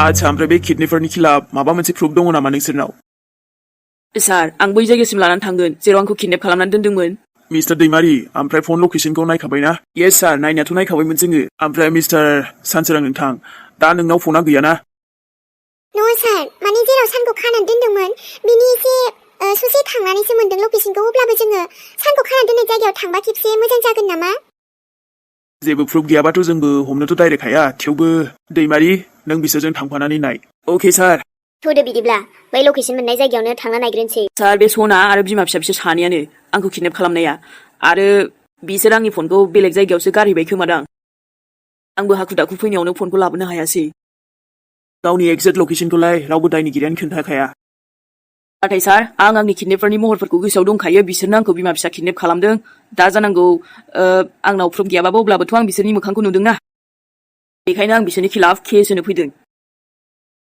आच्छा ओमफ्राय बे किडनेफोरनि खिलाफ माबा मोनसे प्रुफ दङ नामा नोंसोरनाव? सार आं बै जायगासिम लानानै थांगोन जेराव आंखौ किडनेप खालामनानै दोनदोंमोन। मिस्टार दैमारि ओमफ्राय फन लकेसनखौ नायखाबाय ना? येस सार नायनायाथ' नायखाबायमोन जोङो। ओमफ्राय मिस्टार सानसोरां नोंथां दा नोंनाव फना गैयाना? नङा सार माने जेराव सानखौ खानानै दोनदोंमोन बिनि एसे ससे थांनानैसो मोनदों लकेसनखौ। अब्लाबो जोङो सानखौ खानानै दोननाय जायगायाव थांबा खेबसे मोजां जागोन नामा? जेबो प्रुफ गैयाबाथ' जोंबो हमनोथ' डाइरेक्ट हाया। थेवबो दैमारि नों बिसोरजों थांफानानै नाय। अके सार। थ'दो बिदिब्ला बै लकेसन मोननाय जायगायावनो थांना नायग्रोनोसै। सार बे सना आरो बिमा फिसा बिसोर सानैयानो आंखौ किडनेप खालामनाया आरो बिसोर आंनि फनखौ बेलेग जायगायावसो गारहैबाय खोमादां। आंबो हाखु दाखु फैनायावनो फनखौ लाबोनो हायासै। गावनि एक्जेक्ट लकेसनखौलाय रावबो दायनिगिरियानो खोन्थाखाया। नाथाय सार आं आंनि किडनेपफोरनि महरफोरखौ गोसोआव दंखायो। बिसोरनो आंखौ बिमा फिसा किडनेप खालामदों। दा जानांगौ आंनाव प्रुफ गैयाबाबो अब्लाबोथ' आं बिसोरनि मोखांखौ नुदोंना। बेखायनो आं बिसोरनि खिलाफ केस होनो फैदों।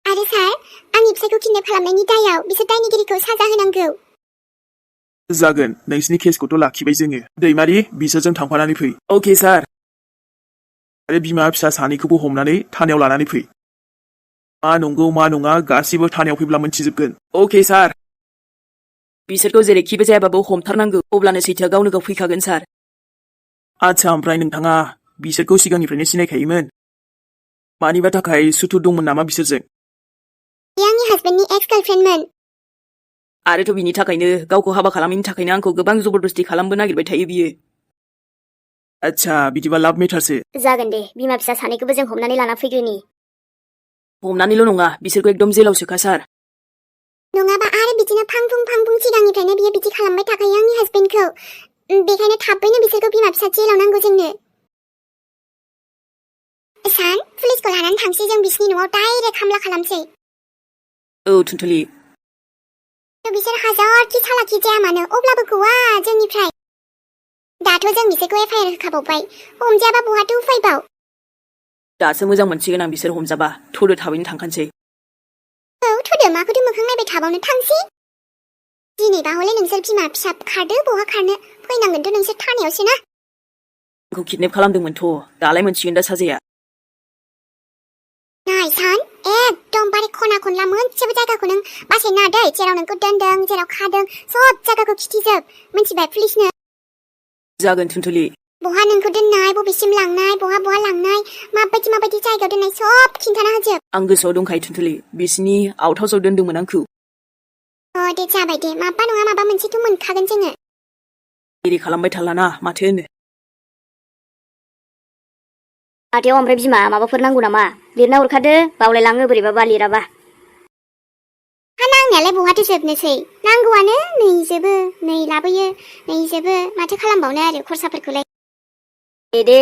आरो सार आंनि फिसायखौ किडनेप खालामनायनि दायाव बिसोर दायनिगिरिखौ साजा होनांगौ। जागोन नोंसिनि केसखौथ' लाखिबाय जोङो। दैमारि बिसोरजों थांफानानै फै। अके सार। आरो बिमा फिसा सानैखौबो हमनानै थानायाव लानानै फै। मा नंगौ मा नङा गासिबो थानायाव फैब्ला मोनथिजोबगोन। अके सार। बिसोरखौ जेरैखिबो जायाबाबो हमथारनांगौ अब्लानो सैथोआ गावनो गाव फैखागोन सार। आच्छा ओमफ्राय नोंथाङा बिसोरखौ सिगांनिफ्रायनो सिनायखायोमोन? मानिबा थाखाय सुथुर दंमोन नामा बिसोरजों? बे आंनि हासबेन्डनि एक्स गार्लफ्रेन्डमोन। आरोथ' बिनि थाखायनो गावखौ हाबा खालामैनि थाखायनो आंखौ गोबां जबरदस्ति खालामबो नागिरबाय थायो बियो। आच्छा बिदिबा लाभ मेटारसो। जागोन दे बिमा फिसा सानैखौबो जों हमनानै लाना फैग्रोनि। हमनानैल' नङा बिसोरखौ एकदम जेलाव सोखा सार। नङाबा आरो बिदिनो फांफुं सिगांनिफ्रायनो बियो बिदि खालामबाय थाखायो आंनि हासबेन्डखौ। बेखायनो थाबैनो बिसोरखौ बिमा फिसा जेलाव नांगौ जोंनो। सान पुलिसखौ लानानै थांसै जों बिसिनि न'आव डाइरेक्ट हामला खालामसै। औ थुनथुलि। बिसोर हाजारखि सालाखि जाया मानो अब्लाबो गवा जोंनिफ्राय। दाथ' जों बिसोरखौ एफआइआर होखाबावबाय हमजायाबा बहाथो उफायबाव। दासो मोजां मोनसिगोन आं बिसोर हमजाबा। थ'दो थाबैनो थांखानोसै। औ थ'दो माखौथो मोखां नायबाय थाबावनो थांसै। दिनैबा हले नोंसोर बिमा फिसा खारदो बहा खारनो फैनांगोनथ' नोंसोर थानायावसो ना। आंखौ किडनेप खालामदोंमोनथ' दालाय मोनसिगोन दा साजाया। नाय सान एकदमबारे खना खनला मोनसेबो जायगाखौ नों बासायनो नाङा दै। जेराव नोंखौ दोनदों जेराव खादों सब जायगाखौ खिथिजोब मिथिबाय पुलिसनो। जागोन थुनथुलि। बहा नोंखौ दोननाय बबेसिम लांनाय बहा लांनाय माबायदि जायगायाव दोननाय सब खिन्थाना होजोब। आं गोसोआव दंखायो थुनथुलि बिसिनि आउट हाउसाव दोनदोंमोन आंखौ। दे जाबाय दे माबा नङा माबा मोनसेथ' मोनखागोन जोङो। देरि खालामबाय थालाना माथो होनो। आथायाव ओमफ्राय बिमा माबाफोर नांगौ नामा? लिरना हरखादो बावलायलाङो बोरैबाबा लिराबा। हा नांनायालाय बहाथो जोबनोसै नांगौआनो नै जोबो नै लाबोयो नै जोबो माथो खालामबावनो आरो खरसाफोरखौलाय। दे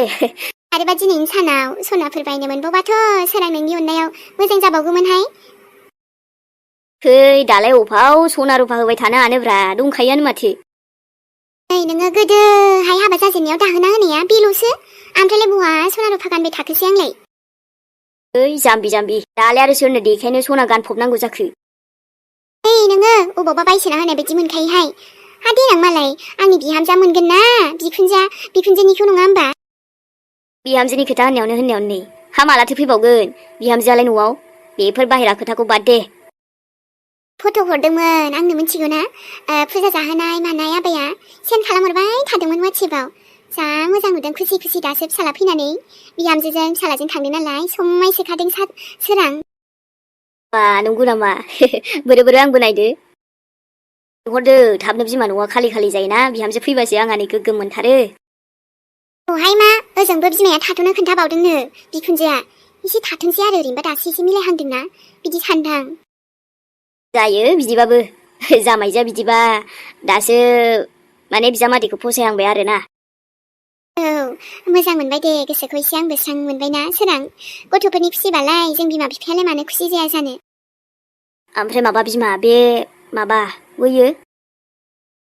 आरोबा दिनैनि सानाव सनाफोर बायनो मोनबावबाथ' सोरां नोंनि अननायाव मोजां जाबावगौमोनहाय। फै दालाय अफाव सना रुफा होबाय थानो हानोब्रा दंखायोआनो माथो। नै नोङो गोदोहाय हाबा जाजेननायाव दाहोना होनाया बेल'सो ओमफ्रायलाय बहा सना रुफा गानबाय थाखोसै आंलाय। ओइ जाम्बि दालाय आरो सोरनो देखायनो सना गानफबनांगौ जाखो। नोङो अबावबा बायसोना होनाय बायदि मोनखायोहाय। हा देनां मालाय आंनि बिहामजा मोनगोन ना बिखुनजोनिखौ नङा होमबा। बिहामजोनि खोथा होननायावनो नै हा मालाथो फैबावगोन बिहामजोआलाय न'आव। बेफोर बाहेरा खोथाखौ बाद दे। फट' हरदोंमोन आंनो मिथिगौ ना फुजा जाहोनाय मानाय आबाया सेन्ड खालामहरबाय थादोंमोन वाट्सएपाव। जा मोजां नुदों खुसि दासो फिसाला फैनानै बिहामजोजों फिसालाजों थांदों नालाय समायसोखादों सोरां। बा नंगौ नामा बोरो आंबो नायदो। हरदो थाबनो बिमा न'आ खालि जायोना बिहामजो फैबासो आंहा नै गोग्गोम मोनथारो। औहाय मा ओजोंबो बिमाया थाथ'नो खोन्थाबावदोंनो बिखुनजोआ एसे थाथोंसै आरो ओरैनोबा दासो एसे मिलायहांदोंना बिदि सानदां। जायो बिदिबाबो जामायजा बिदिबा दासो माने बिजामादैखौ फसायहांबाय आरोना। औ मोजां मोनबाय दे गोसोखौ एसे आंबो स्रां मोनबायना सोरां। गथ'फोरनि खुसिबालाय जों बिमा बिफायालाय मानो खुसि जाया जानो। ओमफ्राय माबा बिमा बे माबा बैयो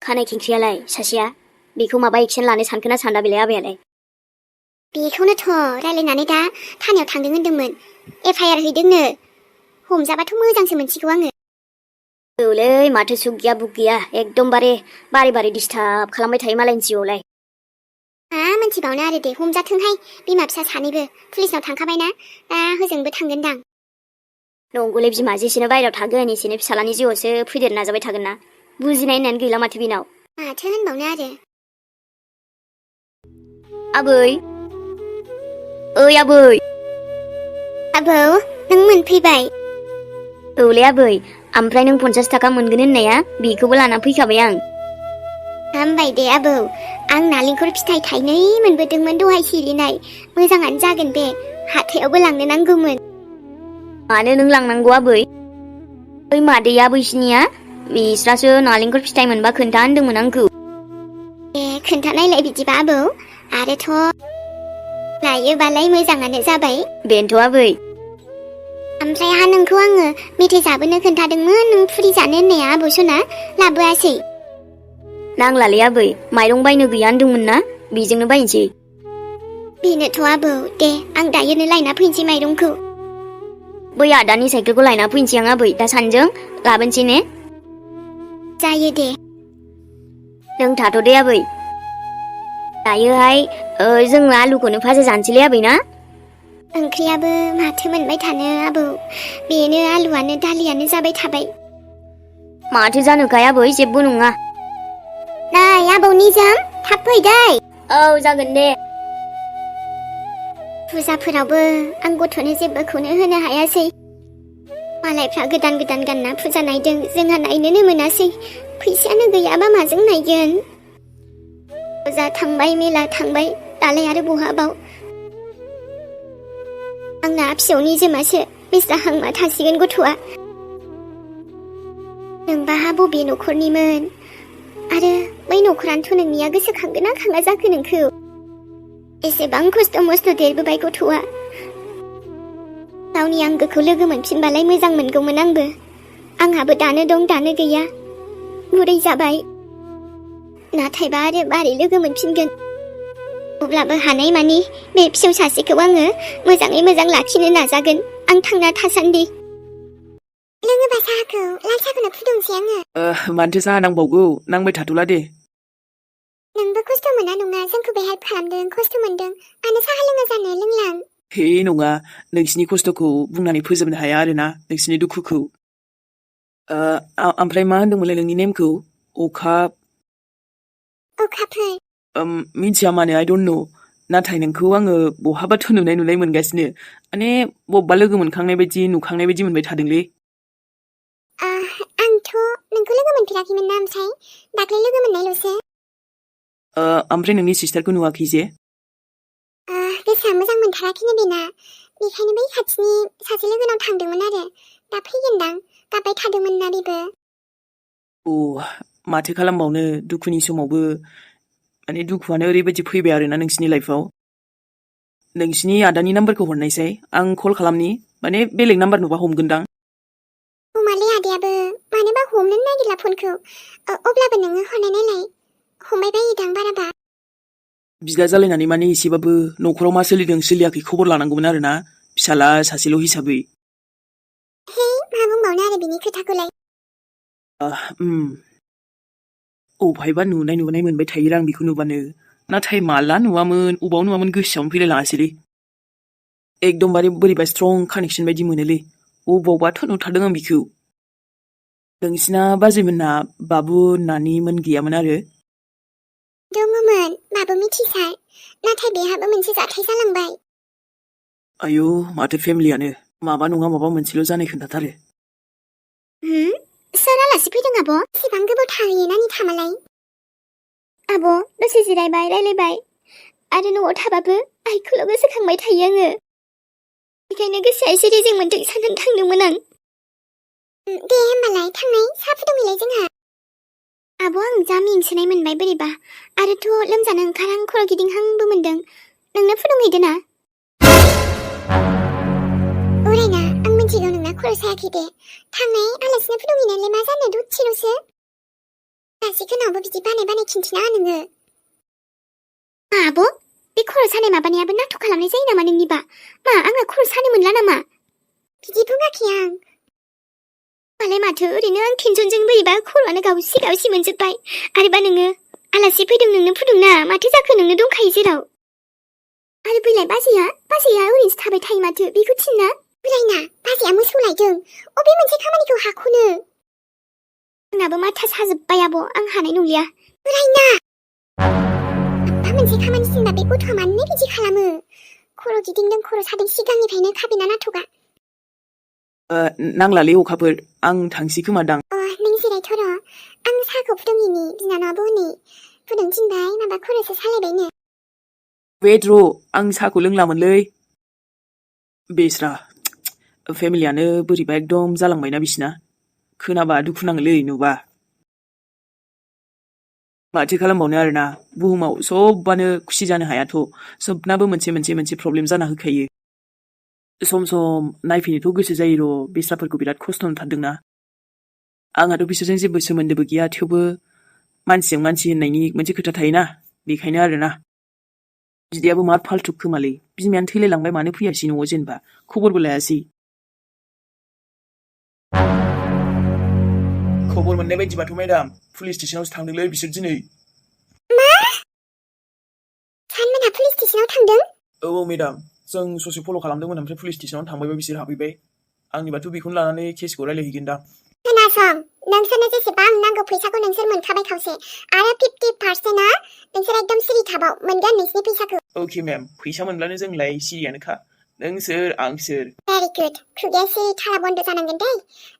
खानाय खेंख्रियालाय सासेया बेखौ माबा एक्सन लानो सानखोना साना बेलाय आबायालाय। बेखौनोथ' रायलायनानै दा थानायाव थांदों होनदोंमोन एफआइआर हैदोंनो। हमजाबाथ' मोजांसो मोनसिगौ आङो। औलै माथो सुख गैया बुक गैया एकदमबारे बारे डिस्टार्ब खालामबाय थायो मालायनि जिउआवलाय। मिथिबावनो आरो दे हमजाथोंहाय बिमा फिसा सानैबो पुलिसनाव थांखाबायना दा होजोंबो थांगोनदां। नंगौलै बिमा जेसेनो बायहेरायाव थागोन एसेनो फिसालानि जिउआवसो फैदेरनो नाजाबाय थागोन ना बुजिनाय होननानै गैला माथो बेनाव माथो होनबावनो आरो आबै ओइ आबै आबौ नों मोनफैबाय औलै आबै ओमफ्राय नों 50 थाखा मोनगोन होननाया बेखौबो लाना फैखाबाय आं हामबाय दे आबौ आं नालेंखर फिथाइ थाइनै मोनबोदोंमोन दहाय सिरिनाय मोजाङानो जागोन बे हाथायावबो लांनो नांगौमोन मानो नों लांनांगौ आबै ओइ मादैया बैसिनिया बिस्रासो नालेंखर फिथाइ मोनबा खोन्था होनदोंमोन आंखौ ए खोन्थानायलाय बिदिबा आबौ आरोथ' लायोबालाय मोजाङानो जाबाय बेनोथ' आबै ओमफ्राय हा नोंखौ आङो मेथाइ जाबोनो खोन्थादोंमोन नों फुरि जानो होननाया आबौ सना लाबोआसै नांलालै आबै माइरं बायनो गैया होनदोंमोन ना बेजोंनो बायनोसै बेनोथ' आबौ दे आं दायोनो लायना फैनोसै माइरंखौ बै आदानि साइकेलखौ लायना फैनोसै आं आबै दा सानजों लाबोनोसै ने जायो दे नों थाथ' दे आबै दायोहाय जोङो आलुखौनो भाजा जानोसैलै आबै ना ओंख्रियाबो माथो मोनबाय थानो आबौ बेनो आलुआनो दालियानो जाबाय थाबाय माथो जानोखाय आबै जेबो नङा नै आबौ निजोम थाब फै दै औ जागोन दे फुजाफोरावबो आं गथ'नो जेबोखौनो होनो हायासै मालायफ्रा गोदान गोदान गानना फुजा नायदों जोंहा नायनोनो मोनासै फैसायानो गैयाबा माजों नायगोन फुजा थांबाय मेला थांबाय दालाय आरो बहाबाव आंना फिसौनि जोमासो बेस्राहांमा थासिगोन गथ'आ नोंबाहा बबे न'खरनिमोन आरो बै न'खरानोथ' नोंनिया गोसोखांगोन ना खाङा जाखो नोंखौ एसेबां खस्थ' मस्थ' देरबोबाय गथ'आ गावनि आंगोखौ लोगो मोनफिनबालाय मोजां मोनगौमोन आंबो आंहाबो दानो दं दानो गैया बुरै जाबाय नाथायबा आरो मारै लोगो मोनफिनगोन अब्लाबो हानाय मानि बे फिसौ सासेखौ आङो मोजाङै मोजां लाखिनो नाजागोन आं थांना थासान्दि लोङोबा साहाखौ लाल साहाखौनो फुदुंसै आङो मानोथो साहा नांबावगौ नांबाय थाथ'ला दे नोंबो खस्थ' मोना नङा जोंखौबो हेल्प खालामदों खस्थ' मोनदों मानो साहा लोङा जानो लोंलां हे नङा नोंसिनि खस्थ'खौ बुंनानै फोजोबनो हाया आरोना नोंसिनि दुखुखौ ओमफ्राय मा होनदोंमोनलाय नोंनि नेमखौ अखाफोर मिथिया मानो आइ डन्ट नो नाथाय नोंखौ आङो बहाबाथ' नुनाय मोनगासिनो माने बबेबा लोगो मोनखांनाय बायदि नुखांनाय बायदि मोनबाय थादोंलै आंथ' नोंखौ लोगो मोनफेराखैमोन ना ओमफ्राय दाख्लै लोगो मोननायल'सो ओमफ्राय नोंनि सिस्टारखौ नुवाखै जे गोसोआ मोजां मोनथाराखैनो बेना बेखायनो बै खाथिनि सासे लोगोनाव थांदोंमोन आरो दा फैगोनदां गाबबाय थादोंमोन ना बेबो माथो खालामबावनो दुखुनि समावबो माने दुखुआनो ओरैबायदि फैबाय आरोना नोंसिनि लाइफआव नोंसिनि आदानि नाम्बारखौ हरनायसै आं कल खालामनि माने बेलेग नाम्बार नुबा हमगोनदां हमालै आदायाबो मानोबा हमनो नागिरला फनखौ अब्लाबो नोङो हरनाय नायलाय हमबाय बायोदां बाराबा बिदा जालायनानै माने एसेबाबो न'खराव मा सोलिदों सोलियाखै खबर लानांगौमोन आरोना फिसाला सासेल' हिसाबै हे मा बुंबावनो आरो बिनि खोथाखौलाय अबहायबा नुनाय मोनबाय थायो आं बेखौ नुबानो नाथाय माला नुवामोन अबाव नुवामोन गोसोआवनो फैलाय लाङासैलै एकदमबारे बोरैबा स्ट्रं कानेक्सन बायदि मोनोलै अबावबाथ' नुथारदों आं बिखौ नोंसिना बाजैमोनना बाबु नानिमोन गैयामोन आरो दङमोन बाबु मिथिसार नाथाय बेहाबो मोनसे जाथाय जालांबाय आयौ माथो फेमिलियानो माबा नङा माबा मोनसेल' जानाय खोन्थाथारो सोर आलासि फैदों आब' एसेबां गोबाव थाहैयो नानि थामालाय आब' दसे जिरायबाय रायलायबाय आरो न'आव थाबाबो आइखौल' गोसोखांबाय थायो आङो बेखायनो गोसोआ एसे रेजें मोनदों साननानै थांदोंमोन आं दे होमबालाय थांनाय साहा फुदुंहैलाय जोंहा आब' आं जा मेंसोनाय मोनबाय बोरैबा आरोथ' लोमजानो ओंखारहां खर' गिदिंहांबो मोनदों नोंनो फुदुंहैदो ना उरायना आं मिथिगौ नोंना खर' सायाखै दे थांनाय आलासिनो फुदुंहैनायलाय मा जानो दसेल'सो गासिखौनावबो बिदि बानाय खिन्थिना नोङो आब' बे खर' सानाय माबानायाबो नाटक खालामनाय जायो नामा नोंनिबा मा आंहा खर' सानो मोनला नामा बिदि बुङाखै आं मालाय माथो ओरैनो आं टेनसनजों बोरैबा खर'आनो गावसि मोनजोब्बाय आरोबा नोङो आलासि फैदों नोंनो फुदुंना माथो जाखो नोंनो दंखायो जेराव आरो बैलाय बाजैया ओरैनोसो थाबाय थायो माथो बेखौ थिनना बोरायना बाजैया मोसौ लायदों अबे मोनसे खामानिखौ हाख'नो आंनाबो माथा साजोब्बाय आब' आं हानाय नंलिया बोरायना माबा मोनसे खामानि थिनबा बे गथ'आ मानो बिदि खालामो खर' गिदिंदों खर' सादों सिगांनिफ्रायनो थाबैना नाथ'गा नांलालै अखाफोर आं थांसै खोमादां नों जिरायथ' र' आं साहाखौ फुदुंहैनि बिनानावाबो हनै फुदुं थिनबाय माबा खर'सो सालायबायनो वेट र' आं साहाखौ लोंलामोनलै बेस्रा फेमिलियानो बोरैबा एकदम जालांबायना बिसिना खोनाबा दुखु नाङोलै नुबा माथो खालामबावनो आरोना बुहुमाव सबबानो खुसि जानो हायाथ' सबनाबो मोनसे प्रब्लेम जाना होखायो सम सम नायफैनोथ' गोसो जायो र' बेस्राफोरखौ बिराद खस्थ' मोनथारदोंना आंहाथ' बिसोरजों जेबो सोमोन्दोबो गैया थेवबो मानसिजों मानसि होननायनि मोनसे खोथा थायोना बेखायनो आरोना बिदायाबो मा फाल्थु खोमालै बिमायानो थैलायलांबाय मानो फैयासै न'आव जेनेबा खबरबो लायासै खबर मोननाय बायदिबाथ' मेडाम पुलिस स्टेसनावसो थांदोंलै बिसोर दिनै सानमोनहा पुलिस स्टेसनाव थांदों औ मेडाम जों ससे फल' खालामदोंमोन ओमफ्राय पुलिस स्टेसनाव थांबायबा बिसोर हाबहैबाय आंनिबाथ' बेखौनो लानानै केसखौ रायलायहैगोनदां खोनासं नोंसोरनो जेसेबां नांगौ फैसाखौ नोंसोर मोनखाबाय खावसे आरो 50%आ नोंसोर एकदम सिरि थाबाव मोनगोन नोंसिनि फैसाखौ अके मेम फैसा मोनब्लानो जोंलाय सिरियानोखा नों सोर आं सोर भेरि गुड खुगाया सिरि थारा बन्द जानांगोन दै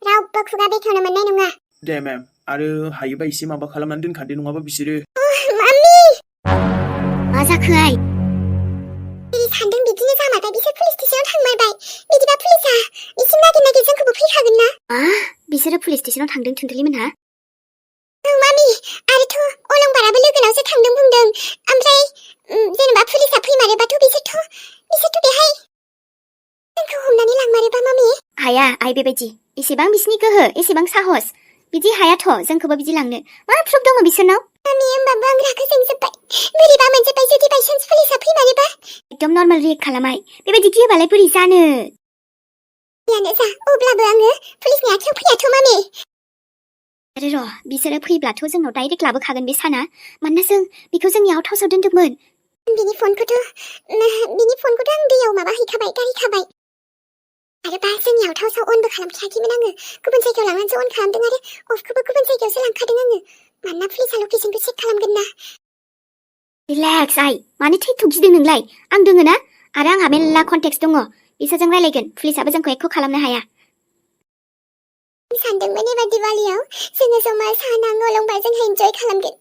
रावबो खुगा बेखेवनो मोननाय नङा दे मेम आरो हायोबा एसे माबा खालामनानै दोनखादो नङाबा बिसोरो माम्मि मा जाखो आइ जेरै सानदों बिदिनो जामारबाय बिसोर पुलिस स्टेसनाव थांमारबाय बिदिबा पुलिसा इसिम नागिर जोंखौबो फैखागोन ना बिसोरो पुलिस स्टेसनाव थांदों थुनथुलि मोनहा औ मामि आरोथ' अलंबाराबो लोगोनावसो थांदों बुंदों ओमफ्राय जेनेबा पुलिसा फैमारोबाथ' बिसोरथ' बेहाय जोंखौ हमनानै लांमारोबा मामि हाया आइ बेबायदि एसेबां बिसिनि गोहो एसेबां साहस बिदि हायाथ' जोंखौबो बिदि लांनो मा प्रुफ दङ बिसोरनाव मामि होमबाबो आं रागा जोंजोब्बाय बोरैबा मोनजोब्बाय जुदि बायसान्स पुलिसा फैमारोबा एकदम नर्मेल रियेक्ट खालामाय बेबायदि गियोबालाय बोरै जानो यानो जा अब्लाबो आङो पुलिसनि आथिङाव फैयाथ' मामि आरो र' बिसोरो फैब्लाथ' जोंनाव डाइरेक्ट लाबोखागोन बे साना मानोना जों बेखौ जोंनि आउट हाउसाव दोन्दोंमोन बिनि फनखौथ' आं दैयाव माबाहैखाबाय गारहैखाबाय आरोबा जोंनि आउट हाउसाव अनबो खालामखायाखैमोन आङो गुबुन जायगायाव लांनानैसो अन खालामदों आरो अफखौबो गुबुन जायगायावसो लांखादों आङो मानोना पुलिसा लकेसनखौ चेक खालामगोन ना रिलेक्स आइ मानो थैथ' गिदों नोंलाय आं दोङो ना आरो आंहा मेल्ला कन्टेक्ट दङ बिसोरजों रायलायगोन पुलिसाबो जोंखौ एख' खालामनो हाया सानदोंमोन एबार दिवालियाव जोङो जमा साना अलंबारजों एन्जय खालामगोन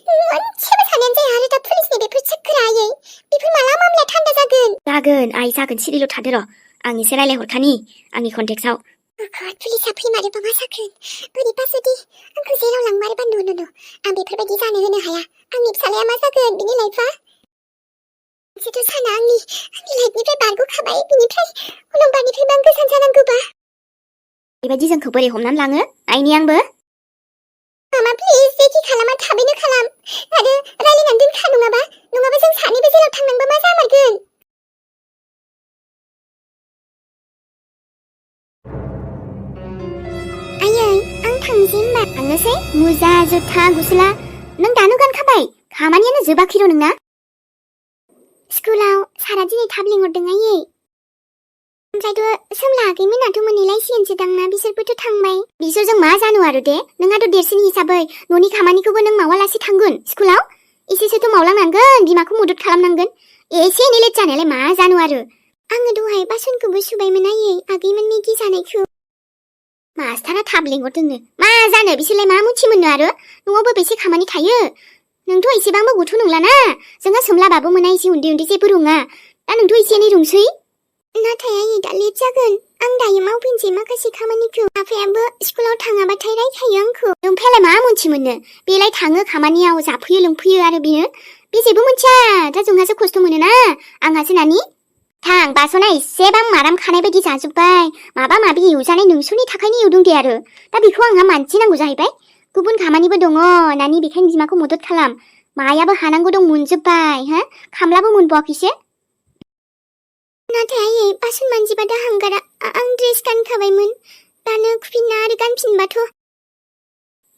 मोनसेबो सानायानो जाया आरो दा पुलिसनि बेफोर चेकफोरा आयै बेफोर माला मामलाया थान्दा जागोन आइ जागोन सिरिल' थादो र' आं एसे रायलायहरखानि आंनि कन्टेक्टआव पुलिसा फैमारोबा मा जागोन बोरैबा जुदि आंखौ जेराव लांमारोबा न' आं बेफोरबायदि जानो होनो हाया आंनि फिसालाया मा जागोन बिनि लाइफआ मोनसेथ' साना आंनि लाइफनिफ्राय बारग'खाबाय बिनिफ्राय अलंबारनिफ्रायबो आं गोजान जानांगौबा बेबायदि जोंखौ बोरै हमनानै लाङो आइनि आंबो मामा प्लिज जेखि खालामा थाबैनो खालाम आरो रायलायनानै दोनखा नङाबा जों सानैबो जेराव थांनांबा मा जामारगोन आयै आं थांसै होमबा थांनोसै मुजा जुथा गुस्ला नों दानो गानखाबाय खामानियानो जोबाखै र' नोंना स्कुलाव सारा दिनै थाब लिंहरदों आयै ओमफ्रायथ' सोमला आगैमोनाथ' मोनहैलायसिगोनसो दांना बिसोरबोथ' थांबाय बिसोरजों मा जानो आरो दे नोंहाथ' देरसिन हिसाबै न'नि खामानिखौबो नों मावालासे थांगोन स्कुलाव एसेसोथ' मावलांनांगोन बिमाखौ मदद खालामनांगोन एसे एनै लेट जानायालाय मा जानो आरो आङो दहाय बासनखौबो सुबायमोन आयै आगैमोन मेगि जानायखौ मास्टारा थाब लिंहरदोंनो मा जानो बिसोरलाय मा मोनथि मोननो आरो न'आवबो बेसे खामानि थायो नोंथ' एसेबांबो गथ' नंलाना जोंहा सोमलाबाबो मोना एसे उन्दै जेबो रोङा दा नोंथ' एसे एनै रोंसै नाथाय आयै दा लेट जागोन आं दायो मावफिनसै माखासे खामानिखौ आफायाबो स्कुलाव थाङाबाथाय रायखायो आंखौ ओमफ्रायलाय मा मोनथि मोननो बेलाय थाङो खामानियाव जाफैयो लोंफैयो आरो बेयो बे जेबो मोनथिया दा जोंहासो खस्थ' मोनोना आंहासो नानि थां बासना एसेबां माराम खानाय बायदि जाजोब्बाय माबा माबि एवजानाय नोंसोरनि थाखायनो एवदों दे आरो दा बेखौ आंहा मानसिनांगौ जाहैबाय गुबुन खामानिबो दङ नानि बेखायनो बिमाखौ मदद खालाम मायाबो हानांगौ दं मोनजोब्बाय हा खामलाबो मोनबावाखैसो नाथाय आयै बासन मानजिबा दा हांगारा आं ड्रेस गानखाबायमोन दानो खुफिनना आरो गानफिनबाथ'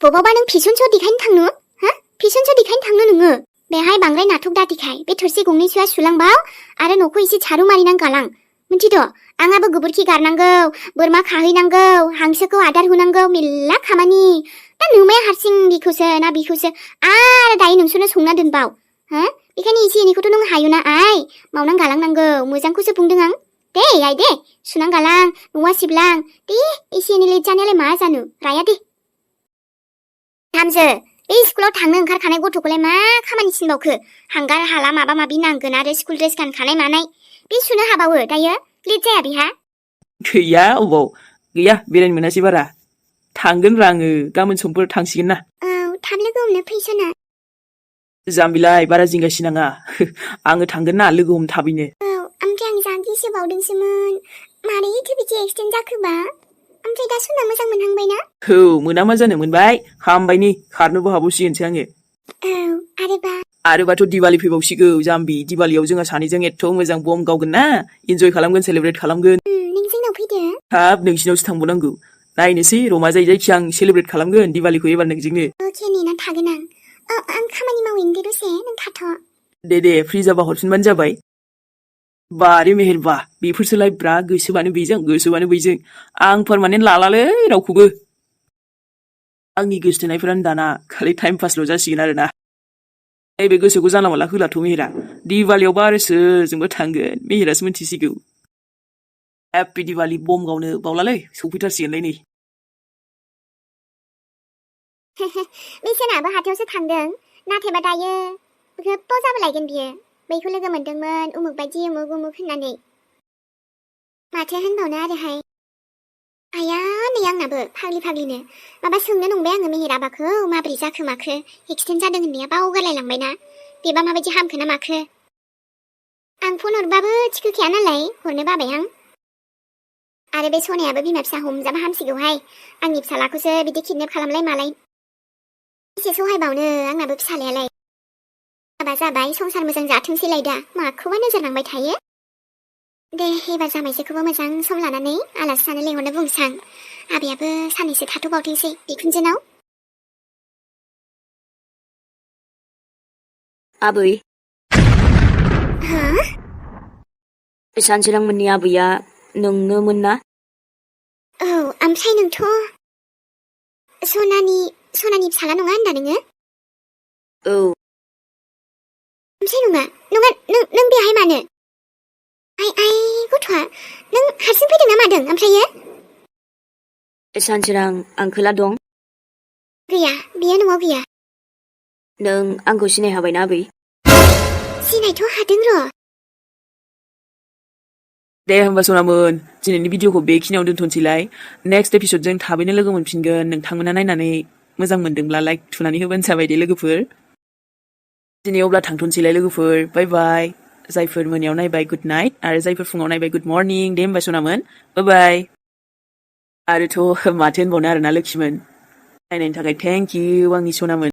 बबावबा नों फेशन श' देखायनो थांनो हा फेशन श' देखायनो थांनो नोङो बेहाय बांद्राय नाटक दादिखाय बे थोरसि गंनै सुवा सुलांबाव आरो न'खौ एसे झारु मारिनां गालां मिथिद' आंहाबो गोबोरखि गारनांगौ बोरमा खाहैनांगौ हांसोखौ आदार होनांगौ मेल्ला खामानि दा नोमाया हारसिं बिखौसो ना बिखौसो आरो दायो नोंसोरनो संना दोनबाव हो बेखायनो एसे एनैखौथ' नों हायोना आइ मावनां गालांनांगौ मोजांखौसो बुंदों आं दे आइ दे सुनां गालां न'आ सिबलां दे एसे एनै लेट जानायालाय मा जानो राया दे थामजो बे स्कुलाव थांनो ओंखारखानाय गथ'खौलाय मा खामानि थिनबावखो हांगार हाला माबा माबि नांगोन आरो स्कुल ड्रेस गानखानाय मानाय बे सुनो हाबावो दायो लेट जाया बेहा गैया अबाव गैया बेरायनो मोनासै बारा थांगोन र' आङो गाबोन समफोर थांसिगोन ना औ थाब लोगो हमनो फैसना जाम्बिलाय बारा जिंगासिनाङा आङो थांगोन ना लोगो हम थाबैनो औ ओमफ्राय आं जा गिसोबावदोंसोमोन मारैथो बिदि एक्सिडेन्ट जाखोबा ओमफ्राय दा सना मोजां मोनहांबायना औ मोना मा जानो मोनबाय हामबायनि खारनोबो हाबावसिगोनसो आङो औ आरोबा आरोबाथ' दिवाली फैबावसिगौ जाम्बि दिवालीयाव जोंहा सानैजों एथ' मोजां बम गावगोन ना इन्जय खालामगोन सेलेब्रेट खालामगोन नों जोंनाव फैदो हाब नोंसिनावसो थांबावनांगौ नायनोसै रमा जायो जायखि आं सेलेब्रेट खालामगोन दिवालीखौ एबार नोंजोंनो अके नेना थागोन आं खामानि मावैनो दे दसे नों थाथ' दे फ्रि जाबा हरफिनबानो जाबाय बारे मेहेरबा बेफोरसोलाय ब्रा गोसोबानो बेजों गोसोबानो बैजों आं पारमानेन्ट लालालै रावखौबो आंनि गोसथोनायफोरानो दाना खालि टाइम पासल' जासिगोन आरोना नैबे गोसोखौ जानला मोनला होलाथ' मेहेरा दिवालीयावबा आरो सोरजोंबो थांगोन मेहेरासो मिन्थिसिगौ हेपि दिवाली बम गावनो बावलालै सौफैथारसिगोनलै नै बेसेनाबो हाथायावसो थांदों नाथायबा दायो गोबाव जाबोलायगोन बियो बैखौ लोगो मोनदोंमोन उमुक बायदि उमुक होननानै माथो होनबावनो आरोहाय आया नै आंनाबो फाग्लिनो माबा सोंनो नंबाय आङो मेहेर आबाखौ माबोरै जाखो माखो एक्सिडेन्ट जादों होननाया बावगारलायलांबायना बेबा माबायदि हामखो ना माखो आं फन हरबाबो थिखोखाया नालाय हरनो बाबाय आं आरो बे सनायाबो बिमा फिसा हमजाबा हामसिगौहाय आंनि फिसालाखौसो बिदि किडनेप खालामलाय मालाय एसे सहायबावनो आंनाबो फिसालायालाय हाबा जाबाय संसार मोजां जाथोंसैलाय दा माखौबा नोजोर नांबाय थायो दे एबार जामाइजोखौबो मोजां सम लानानै आलासि जानो लेंहरनो बुंसां आबैयाबो साननैसो थाथ'बावथोंसै बिखुनजोनाव आबै हा सानसोरांमोननि आबैया नोंनोमोन ना औ ओमफ्राय नोंथ' सनानि फिसाला नङा होनदा नोङो औ ओमफ्राय नङा नों बेहाय मानो आइ गथ'आ नों हारसिं फैदों ना मादों ओमफ्रायो सानसोरां आंखोला दं गैया बियो न'आव गैया नों आंखौ सिनाय हाबायना आबै सिनायथ' हादों र' दे होमबा सनामोन दिनैनि भिडिअखौ बेखिनियाव दोनथ'नोसैलाय नेक्स्ट एपिसडजों थाबैनो लोगो मोनफिनगोन नोंथांमोना नायनानै मोजां मोनदोंब्ला लाइक थुनानै होबानो जाबाय दे लोगोफोर दिनै अब्ला थांथ'नोसैलाय लोगोफोर बाय बाय जायफोर मोनायाव नायबाय गुड नाइट आरो जायफोर फुङाव नायबाय गुड मर्निं दे होमबा सनामोन बाय बाय आरोथ' माथो होनबावनो आरोना लोखिमोन नायनायनि थाखाय थेंक इउ आंनि सनामोन